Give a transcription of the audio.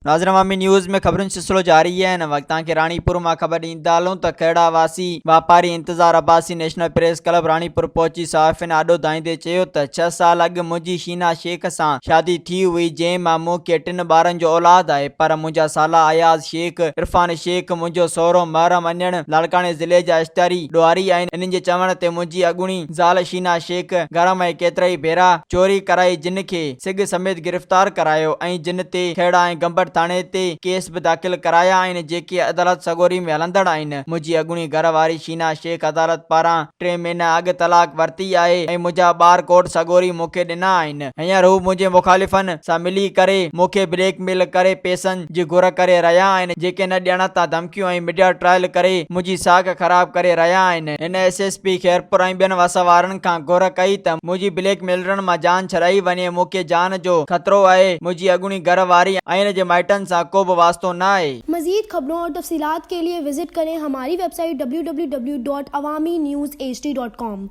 ناظرين عوامي نيوز ۾ خبرن جو سلسلو جاري آهي هن وقت توهان کي راڻيپور مان خبر ڏيندا هلون ته کهڙا واسي واپاري Intezar Abbasi national press club Ranipur پهچي صحافين آڏو دانهيندي چيو ته ڇهه سال اڳ منهنجي شينا شيخ سان شادي ٿي هئي جنهن مان مون کي ٽن ٻارن جو اولاد آهي پر منهنجا سالا اياز شيخ، عرفان شيخ، منهنجو سهرو محرم انڙ لاڙڪاڻي ضلعي جا اشتهاري ڏوهاري آهن انهن جي چوڻ تي منهنجي اڳوڻي زال شينا شيخ گهر مان ڪيترائي ڀيرا چوري ڪرائي جن کي سگ سميت گرفتار ڪرايو ۽ جن تي کهڙا ۽ گمبٽ ٿاڻي تي ڪيس به داخل ڪرايا آهن جيڪي عدالت سڳوري ۾ هلندڙ آهن منهنجي اڳوڻي گهر واري شينا شيخ عدالت پاران ٽي مهينا اڳ طلاق ورتي آهي ۽ منهنجا ٻار ڪورٽ سڳوري مون کي ڏنا آهن هينئر هو منهنجي مخالفن سان ملي ڪري مون کي بليڪ ميل ڪري پيسن جي گهر ڪري رهيا آهن جيڪي نه ڏيڻ تان ڌمڪيون ۽ ميڊيا ٽرائل ڪري منهنجي ساک خراب ڪري رهيا آهن هن ايس ايس پي خيرپور ۽ ٻين وس وارن کان گهر ڪئي ته منهنجي بليڪ ميلرن مان جان ڇڏائي وڃي، مون کي جان جو خطرو آهي، منهنجي اڳوڻي گهر واري ۽ ان جي مائٽن سان ڪو به واسطو نه آهي. مزيد خبرون اور تفصيلات کے لئے وزٽ ڪرين ھماري web site W W W dot Awami news H D dot com.